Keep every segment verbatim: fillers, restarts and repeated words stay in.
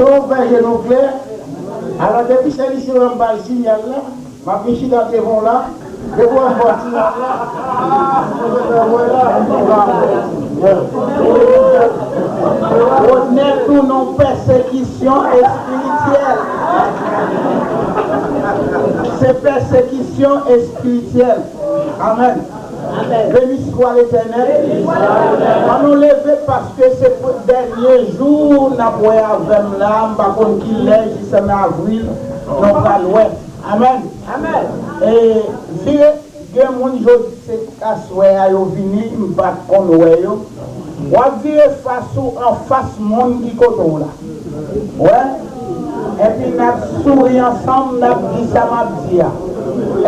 Yo fè je nou klè. Alò, depi se li se wè m ba l sinyal la, m ap vin chita devan w la. Depi w ap fè sinyal la, mwen se fè wè la. Wòdnè tou nan pèsekisyon espirityèl. Se pèsekisyon espirityèl. Amèn. Beni swa Letènèl. Ann nou leve paske se pou dènye jou n ap wè avè m la, m pa konn ki lè, jis an avril, nou pral wè. Amèn. E vire, gen moun jodi se aswè a yo vini, m pa t konn wè yo. W ap vire fas ou anfas moun ki kote w la. Wè? Epi n ap souri ansanm, n ap di sa m ap di a.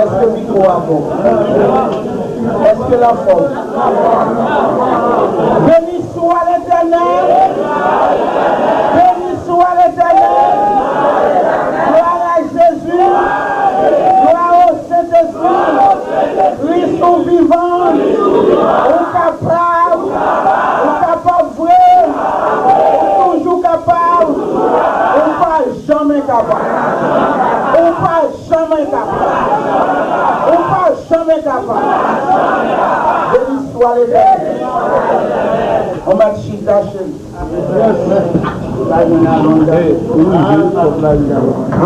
Èske mikwo a bon? Èske l anfòm? Beni swa Letènèl! Beni swa Letènèl! Glwa a Jezi! Glwa o Sentespri! Kris ou vivan! Ou kapab! Ou kapab vre! Ou toujou kapab! Ou pa janmen kapab! Ou pa janmen kapab! Ou pa janmen kapab! Beni swa Letènèl! On mèt chita, cheri.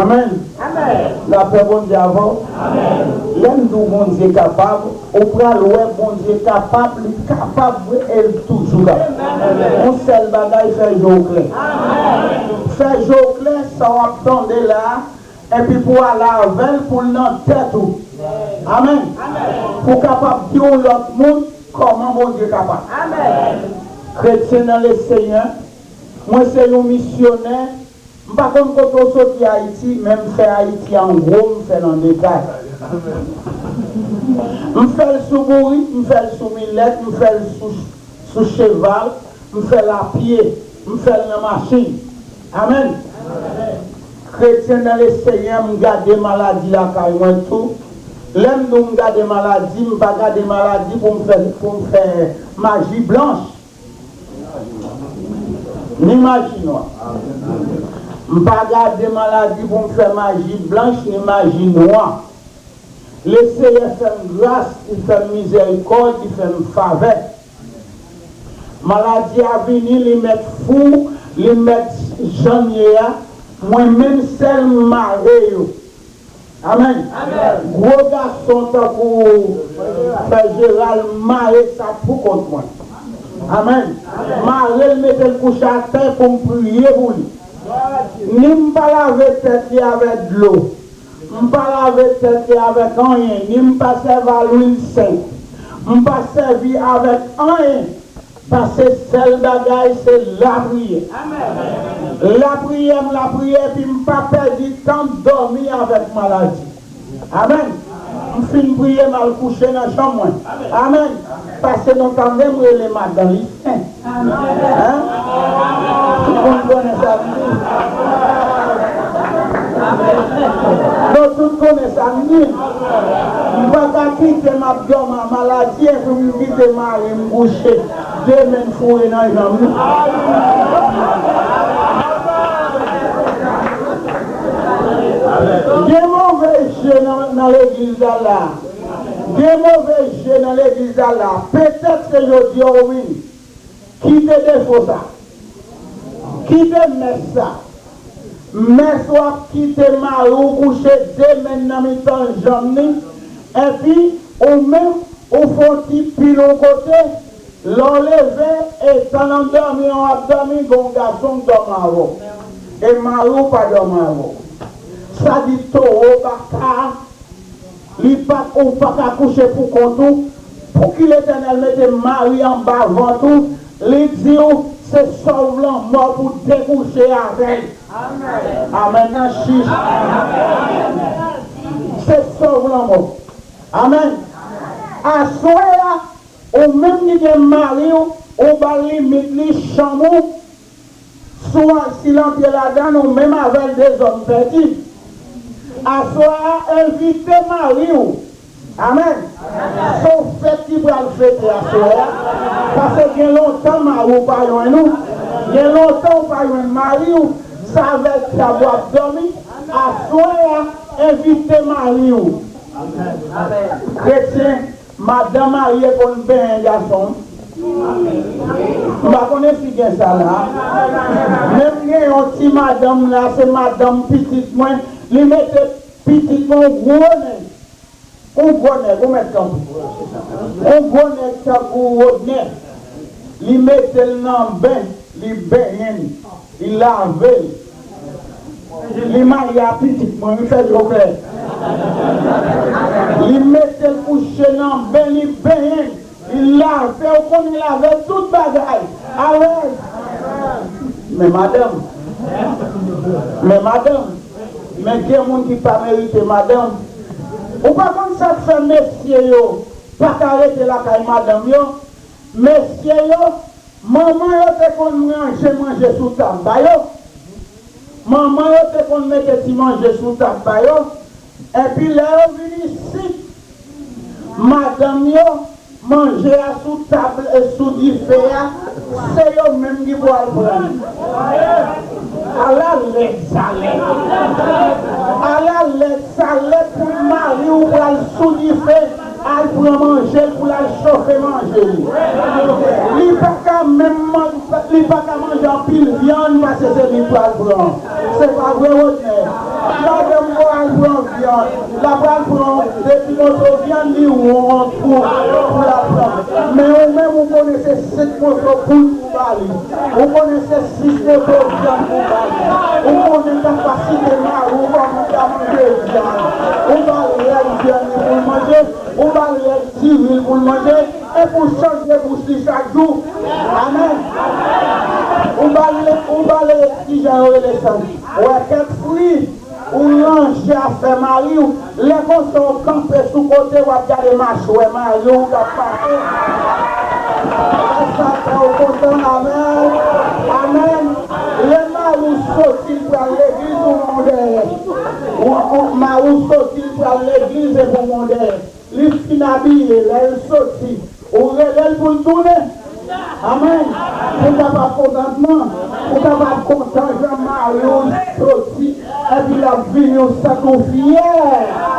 Amèn. Lapè Bondye avè w. Lè m di w Bondye kapab, ou pral wè Bondye kapab, li kapab vre e l toujou kapab. Yon sèl bagay, fè je w klè. Fè je w klè, sa w ap tande la a, epi pou w ale avè l, pou l nan tèt ou. Amèn. Pou w kapab di yon lòt moun kòman Bondye kapab. Kretyen nan Lesenyè, mwen se yon misyonè. M pa konn kote w soti Ayiti, men m fè Ayiti an gwo, m fè l an detay. M fè l sou bourik, m fè l sou milèt, m fè l sou, sou cheval, m fè l apye, m fè l nan machin. Amèn. Kretyen nan Lesenyè, m gade maladi lakay mwen tou. Lè m di w m gade maladi, m pa gade maladi pou m fè, pou m fè maji blanch. Ni maji nwa. M pa gade maladi pou m fè maji blanch ni maji nwa. Lesenyè fè m gras, li fè m mizèrikòd, li fè m favè. Maladi a vini, li mèt fou, li mèt jan l ye a, mwen menm sèl m mare yo. Amèn. Gwo gason tankou Frè Jeral mare sa pou kont mwen. Amèn. Mare l, mete l kouche atè pou m priye pou li. Ni m pa lave tèt li avèk dlo. M pa lave tèt li avèk anyen. Ni m pa sèvi a lwil sen. M pa sèvi avèk anyen. Paske sèl bagay se lapriyè. Lapriyè, m lapriyè, epi m pa pèdi tan dòmi avèk maladi. Amèn. M fin priye, m al kouche nan chanm mwen. Amèn. Paske nou tande m rele madan li sen. Hein? Tout moun konnen sa m di. Nou tout konnen sa m di. M pa ka kite m ap dòmi a maladi epi m kite mari m kouche. De men foure nan janm li. Gen move je nan, nan legliz la la. Gen move je nan legliz la la. Petèt se jodi a w vini. Kite defo sa. Kite mès sa. Mès w ap kite mari w kouche de men nan mitan janm li, epi ou menm ou fè yon ti pil yon kote, lè w leve, e tan nan dòmi an w ap dòmi, gen yon gason k dòmi avè w. E mari w pa dòmi avè w. Sa di towo baka, li pa, ou pa ka kouche pou kont ou. Pouki Letènèl mete mari anba vant ou? Li di w se sòv lanmò pou dekouche avè l. Amèn nan chich. Se sòv lanmò. Amèn. Aswè a, ou menm ki gen mari w, ou ba l limit li, chanm ou. Si w, si l antre ladan l, ou menm avè l dezòm pèdi. Aswè a, envite mari w. Amèn. Se yon fèt ki pral fete aswè a. Paske gen lontan mari w pa jwenn ou. Gen lontan ou pa jwenn mari w. Sa avèk sa w ap dòmi, aswè a, envite mari w. Kretyen, madanm marye konn benyen gason. M pa konnen si gen sa la. Menm gen yon ti madanm la, se madanm pitit mwen, li mete pitit mwen yon gwo nèg. Yon gwo nèg, ou mèt kanpe. Yon gwo nèg tankou Wodnè. Li mete l nan ben, li benyen l, li lave l. Li marye a pitit mwen, wi, fè je w klè. Li mete l kouche nan ben, li benyen l, li lave, ou konnen lave tout bagay. Alèz. Men madanm. Men madanm. Men gen moun ki pa merite madanm. Ou pa konn sa k fè mesye yo pa ka rete lakay madanm yo? Mesye yo, manman yo te konn ranje manje sou tab ba yo. Manman yo te konn mete ti manje sou tab ba yo. Epi lè yo vin isit, madanm yo, manje a sou tab e sou dife a, se yo menm ki pral pran. Ala lèd sa lèd. Ala lèd sa lèd pou mari w pral sou dife, al pran manje l pou l al chofe manje l. Li pa ka menm man-, li pa ka manje anpil vyann paske se li k pral pran. Se pa vre, Wodnè? Madanm mwen al pran vyann. L ap al pran de ti moso vyann li wont pou, pou l al pran. Men ou menm ou konnen se senk moso poul pou ba li. Ou konnen se sis moso vyann pou ba li. Ou konnen kapasite mari w kòman l ka manje vyann. Ou ba l rès vyann li pou l manje. Ou ba l rès diri l pou l manje. E pou chanje bouch li chak jou. Amèn. Ou ba l, ou ba l, kijan yo rele sa? Wè kèk fri. Ou ranje afè mari w. Lè konsa w kanpe sou kote, w ap gade machwè mari w k ap pase. Lè sa fè w kontan, amèn. Amèn. Lè mari w soti, l pral legliz, ou wè w dèyè. Ou, ou, mari w soti, l pral legliz, epi w wè w dèyè. Li fin abiye, lè l soti, ou rele l pou l tounen. Amèn. Pou w kapab kontan, non? Pou w kapab kontan jan mari w soti, epi l ap vini, w santi w fyè.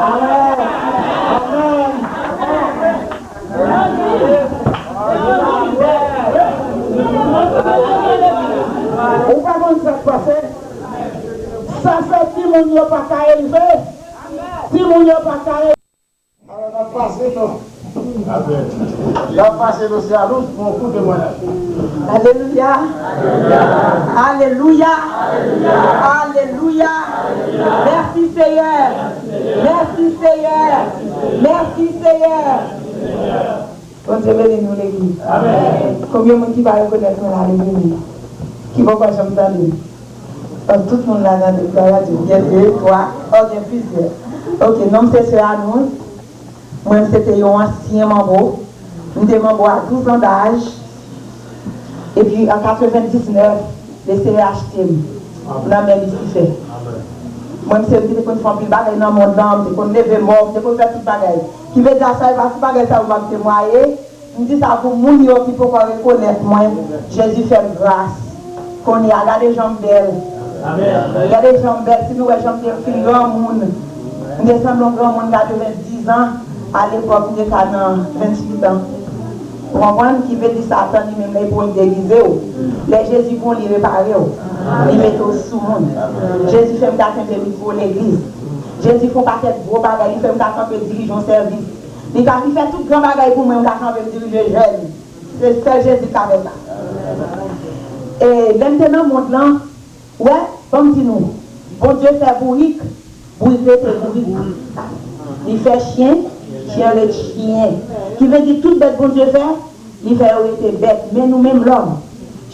Amèn. Amèn. Ou pa konn sa k pase? Sa fè timoun yo pa ka elve. Timoun yo pa ka elve. Alò, n ap pase nou. N ap pase nou, se a nou pou yon kout temwayaj. Alelouya. Alelouya. Alelouya. Mèsi, Seyè. Mèsi, Seyè. Mèsi, Seyè. Bondye beni nou, legliz. Amèn. Konbyen moun ki pa rekonèt mwen la, leve men? Ki poko janm tande? Bon, tout moun la tande, glwa a Dye. Gen de, twa, o, gen plizyè. Ok, non m se Sè Anouns. Mwen, m se te yon ansyen manbo. M te manbo a douz an daj. Epi, an katrevendiznèf, Lesenyè achte m nan men Lisifè. Mwen, m se m ki te konn fè anpil bagay nan mond lan, m te konn leve mò, m te konn fè tout bagay. Ki vle di a sa, e pa tout bagay sa yo m ap temwaye. M di sa pou moun yo ki poko rekonèt mwen, Jezi fè m gras. Kounye a, gade jan m bèl. Gade jan m bèl, si nou wè jan m te fin granmoun. M te sanble yon granmoun katrevendiz an, alepòk m te ka nan venntuit an. Ou konprann? Ki vle di Satan li menm lè pou l degize w. Lè Jezi pran w, li repare w. Li mete w sou moun. Jezi fè m ka kenbe mikwo legliz. Jezi fè yon pakèt gwo bagay, li fè m ka kanpe dirije yon sèvis. Li ka, li fè tout gran bagay pou mwen, m ka kanpe m dirije jèn. Se sèl Jezi k ka fè sa. E lè m te nan mond lan, wè, ban m di nou, Bondye fè bourik, bourik rete bourik. Li fè chen, chen ret chen. Ki vle di tout bèt Bondye fè, li fè yo rete bèt. Men nou menm lòm,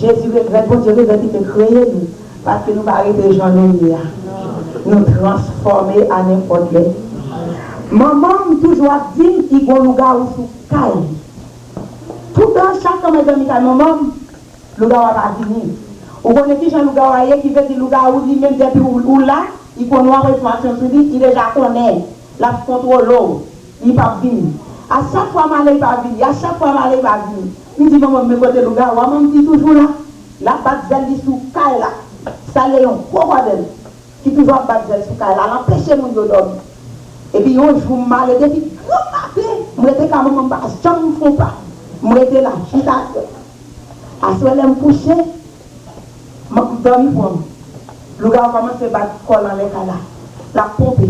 Jezi regrèt, Bondye regrèt li te kreye nou. Paske nou pa rete jan nou ye a. Nou transfòme a nenpòt lè. Manman m toujou ap di m, li gon lougawou sou kay li. Toutan, chak tan mwen dòmi kay manman m, lougawou a pa vini. Ou konnen ki jan lougawou a ye, ki vle di lougawou li menm depi ou, ou la, li konnen w ap fè enfòmasyon sou li, li deja konnen. L ap kontwole w. Li p ap vini. A chak fwa m ale, li pa vini. A chak fwa m ale, li pa vini. M di, "Manman, men kote lougawou a?" Manman m di, "Toujou la." L ap bat zèl li sou kay la. Sa ye yon gwo kòdèn ki toujou ap bat zèl sou kay la, l anpeche moun yo dòmi. Epi yon jou m ale depi gran maten, m rete ka manman m pa janm fè yon pa. M rete la jis aswè. Aswè lè m kouche, m dòmi pran m. Lougawou kòmanse bat kò l anlè kay la. L ap ponpe.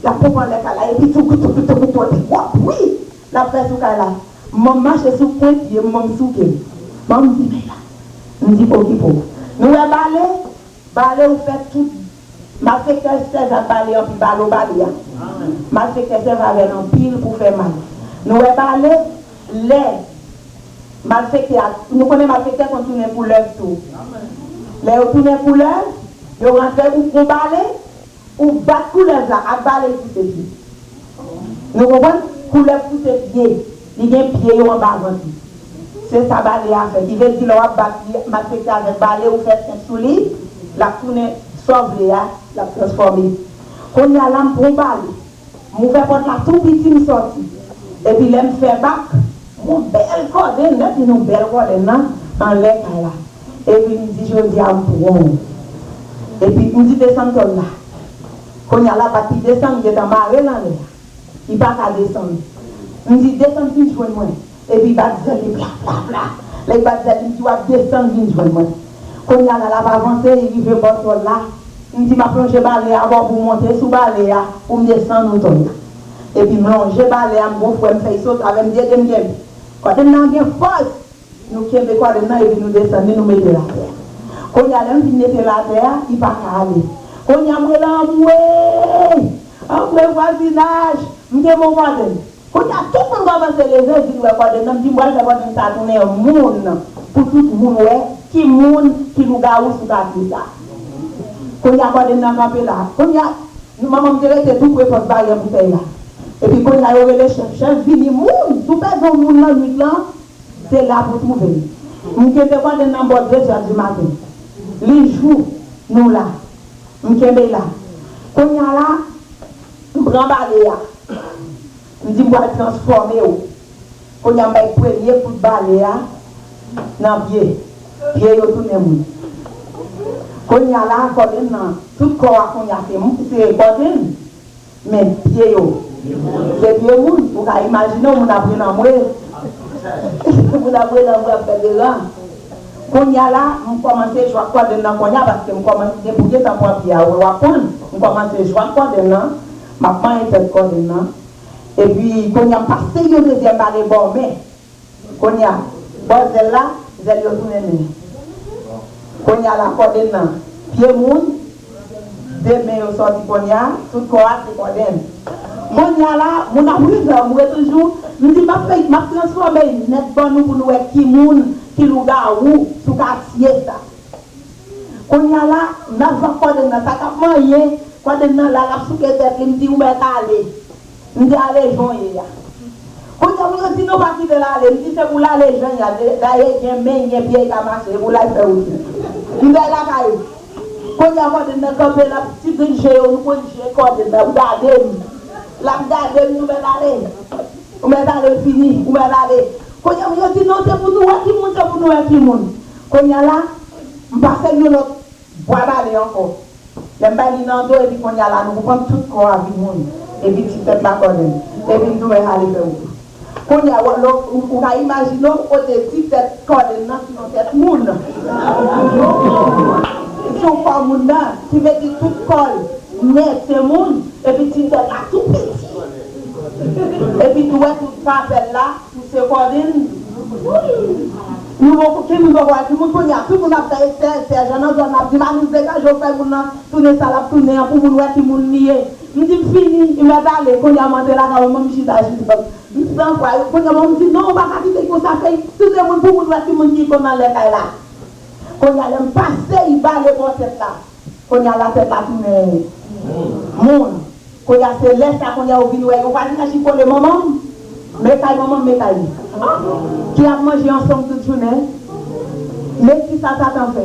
L ap ponpe anlè kay la. Epi tougou, tougou, tougou, tougou, epi gwo bri l ap fè sou kay la. Manman m mache sou pwen pye m, manman m souke m. Manman m di, "Men la." M di, "Okipe w." Nou wè bale, bale ou fè tout. Malfektè sèvi ak bale anpil, bale ou bale a. Malfektè sèvi avè l anpil pou fè mal. Nou wè bale, lè malfektè a, nou konnen malfektè konn tounen koulèv tou. Lè yo tounen koulèv, yo rantre ou pran bale, ou bat koulèv la ak bale l pouse pye. Nou konprann? Koulèv pouse pye, li gen pye yo anba vant li. Se sa bale a fè. Ki vle di lè w ap bat li, malfektè avèk bale, ou fè senp sou li, l ap tounen sa w vle a, l ap transfòme. Kounye a la, m pran bale. M ouvè pòt la tou piti, m sòti. Epi lè m fè bak, m wè yon bèl kòdèn, lè m di nou bèl kòdèn nan, anlè kay la. Epi m di, "Jodi a m pran w." Epi m di, "Desann tòl la." Kounye a la, bak li desann, m gentan mare l anlè a. Li pa ka desann. M di, "Desann vin jwenn mwen." Epi bat zèl li, pla, pla, pla. Lè l bat zèl li, m di, "W ap desann vin jwenn mwen." Kounye a la, l ap avanse, li rive bò tòl la. M di, "M ap lonje bale a bò pou w monte sou bale a, pou m desann ou tòl la." Epi m lonje bale a, m gon frè m fè l sote avè m, m di, "Ede m kenbe." Kòdèn nan gen fòs. Nou kenbe kòdèn nan epi nou desann li, nou mete l atè a. Kounye a, lè m fin mete l atè a, li pa ka ale. Kounye a, m rele anmwe, anmwe vwazinaj, m kenbe yon kòdèn. Kounye a, tout moun kòmanse leve vin wè kòdèn nan, m di, "M pral fè kòdèn sa a tounen moun, pou tout moun wè ki moun ki lougawou sou katye sa a." Kounye a, kòdèn nan kanpe la. Kounye a, manman m te rete tou pre pòt baryè boutèy la. Epi kounye a, yo rele chèf, "Chèf, vini, moun, si w pèdi yon moun nan nwit lan, se la pou w twouve l." M kenbe kòdèn nan bò de zè di maten. Li jou, nou la. M kenbe la. Kounye a la, m pran bale a. M di, "M pral transfòme w." Kounye a, m bay premye kout bale a nan pye. Pye yo tounen moun. Kounye a la, kòdèn nan, tout kò a kounye a se, se kòdèn. Men pye yo, se pye moun. Ou ka imajine w, moun ap rele anmwe. Moun ap rele anmwe, ap fè deran. Kounye a la, m kòmanse jwe ak kòdèn nan kounye a, paske m kòmanse, depi w gentan pran pye a, w ap pran. M kòmanse jwe ak kòdèn nan, m ap manyen tèt kòdèn nan. Epi, kounye a, m pase yon dezyèm bale bò men. Kounye a, bò zèl la, zèl yo tounen men. Kounye a la, kòdèn nan, pye moun, de men yo sòti kounye a, tout kò a se kòdèn. Kounye a la, moun ap rive, m wè toujou, m di, "M ap fè, m ap transfòme nèt ban nou pou nou wè ki moun ki lougawou sou katye sa." Kounye a la, n ap jwe ak kòdèn nan, sa k ap manyen, kòdèn nan la, l ap souke tèt li, m di, "Ou mèt ale." M di, "Ale jan w ye a." Kounye a, moun yo di, "Non, pa kite l ale." M di, "Se pou l ale jan l ye a. Dayè, gen men, gen pye, li ka mache, e pou l al fè wout li." M di, "Al lakay ou." Kounye a, kòdèn nan kanpe, l ap ti grenn je yo, nou konn je kòdèn nan, ap gade m. L ap gade m, "Ou mèt ale. Ou mèt ale, fini, ou mèt ale." Kounye a, moun yo di, "Non, se pou nou wè ki moun, se pou nou wè ki moun." Kounye a la, m pase l yon lòt bwa bale ankò. Lè m bay li nan do, epi kounye a la, nou konprann tout kò a vin moun. Epi ti tèt la kòdèn. Epi m tounen ale fè wout. Kounye a, ou, ou, ou ka imajine w kote ti tèt kòdèn nan ki yon tèt moun. Sou kò moun nan, ki vle di tout kò l nèt se moun, epi ti tèt la tou piti. Epi tou wè tout papèl la, Pouse kòdèn. Nou poko, ki moun poko wè ki moun kounye a. Tout moun ap fè èksè, èksè, jan nan zòn ap di, "Malis, degaje w, fè moun nan tounen sa l ap tounen an pou moun wè ki moun li ye." M di, "M fini, li mèt ale." Kounye a, m antre lakay mwen, m chita, chita. M san fwa, kounye a, mwen, m di, "Non, ou pa ka kite l konsa, fè l tounen moun pou moun wè ki moun ki konn anlè kay la." Kounye a, lè m pase, li bale bò tèt la. Kounye a la tèt la tounen moun. Kounye a se lè sa, kounye a ou vin wè yo vwazinaj ki kole manman m. Men kay manman m, men kay li. Ki ap manje ansanm tout jounen. Men kisa Satan fè.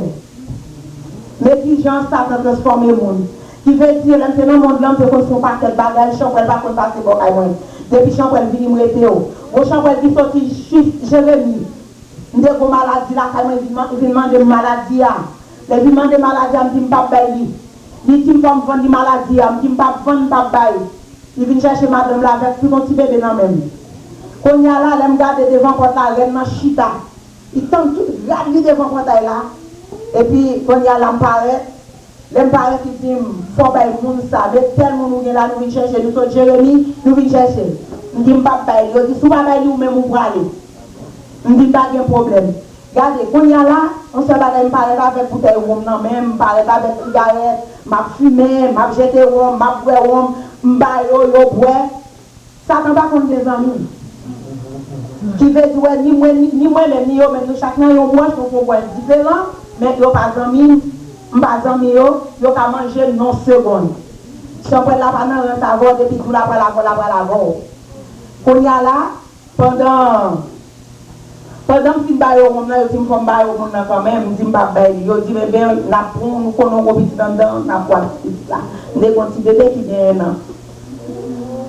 Men kijan Satan transfòme moun. Ki vle di, lè m te nan mond lan, m te konn fè yon pakèt bagay, chanpwèl pa konn pase bò kay mwen. Depi chanpwèl vini, m rete yo. Gon chanpwèl ki soti jis Jeremi. M te gon maladi lakay mwen, vin man-, vin mande m maladi a. Epi mande maladi a, m di m p ap bay li. Li di m fò m vann li maladi a, m di m p ap vann, m p ap bay. Li vin chèche madanm la avèk tout yon ti bebe nan men l. Kounye a la, lè m gade devan pòt la, rèn nan chita. Li tann tout rad li devan pòtay la. Epi kounye a la, m parèt. Lè m parèt, li di m, fò w bay moun sa, men tèl moun ou gen la, nou vin chèche, nou sot Jeremi, nou vin chèche. M di, m p ap bay li. Yo di, si w pa bay li, ou menm ou prale. M di, pa gen pwoblèm. Gade, kounye a la, yon sèl bagay, m parèt avèk boutèy wonm nan men m, m parèt avèk sigarèt, m ap fimen, m ap jete wonm, m ap bwè wonm, m ba yo, yo bwè. Satan pa konn gen zanmi. Ki vle di, wè, ni mwen, ni, ni mwen menm, ni yo menm, nou chak nan yon branch, nou fè yon branch diferan, men yo pa zanmi m, m pa zanmi yo, yo ka manje m nan yon segonn. Chanpwèl la pa nan rans avè w, depi di w l ap pral avè w, l ap pral avè w. Kounye a la, pandan, pandan m fin ba yo wonm nan, yo di m fò m ba yo moun nan kanmenm, m di m p ap bay li. Yo di m, enben, n ap pran, nou konnen w gon pitit anndan, n ap pran pitit la. M te gon ti bebe ki gen en an.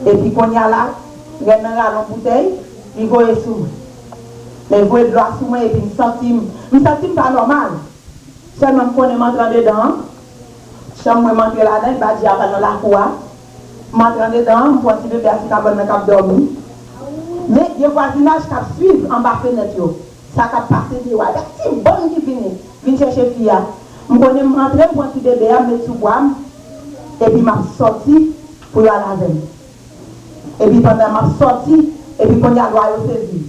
Epi kounye a la, rèn nan rale yon boutèy, li voye sou mwen. Men voye dlo a sou mwen, epi m santi m, m santi m pa nòmal. Sèlman m konnen m antre andedan an. Chanm mwen, m antre ladan l, badji a pral nan lakou a. M antre andedan an, m pran ti bebe a sou kabann nan k ap dòmi. Men gen vwazinaj k ap swiv anba fenèt yo. Sa k ap pase deyò a. Gen ti bann ki vini, vin chèche fi a. M konnen m antre, m pran ti bebe a, m met sou bra m, epi m ap sòti pou yo al avè m. Epi pandan m ap sòti, epi kounye a lwa yo sezi m.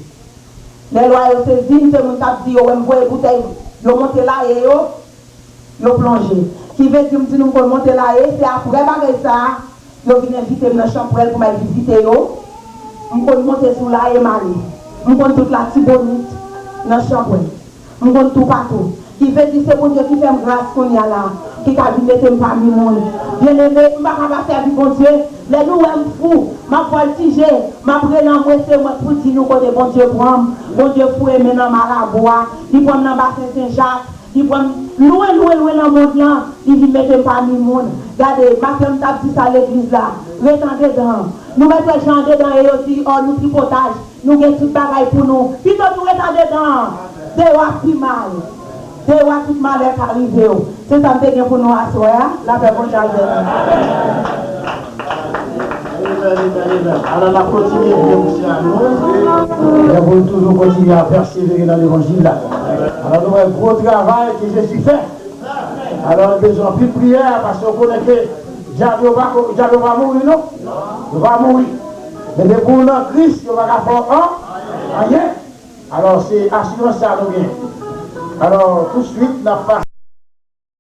Lè lwa yo sezi m, se moun k ap di yo wè m voye boutèy, yo monte laye yo, yo plonje. Ki vle di m di nou m konn monte laye, se aprè bagay sa a, yo vin envite m nan Chanpwèl pou m al vizite yo. M konn monte sou laye m ale. M konn tout Latibonit nan Chanpwèl. M konn toupatou. Ki vle di se Bondye ki fè m gras kounye a la, ki ka vin mete m pami moun. Byeneme, m pa ka pa sèvi Bondye. Lè nou wè m fou, m ap vòltije, m ap rele anmwe, se mwen k pou di nou kote Bondye pran m. Bondye foure men nan Malabwa, li pran m nan Basen Sen Jak, li pran m lwen, lwen, lwen nan mond lan, li vin mete m pami moun. Gade, maten m t ap di sa legliz la, ret andedan. Nou mèt wè jan andedan ye, yo di, ò, nou tripotaj. Nou gen tout bagay pou nou. Pito nou ret andedan. Deyò a pi mal. Deyò a tout malè ka rive w. Se sa m te gen pou nou aswè a. Lapè Bondye avè nou. Amen, amen, amen. Alò, n ap kontinye byen bouche a nou. Lè pou nou toujou kontinye a pèsevere nan levanjil la. Alò, nou wè gwo travay ke Jezi fè. Alò, nou bezwen anpil priyè, paske w konnen ke dyab yo pa, dyab yo pa mouri, non. Yo pa mouri. Men depi w nan Kris, yo pa ka fè w an, anyen. Alò, se asirans sa nou gen. Alò, tousuit, n ap pase.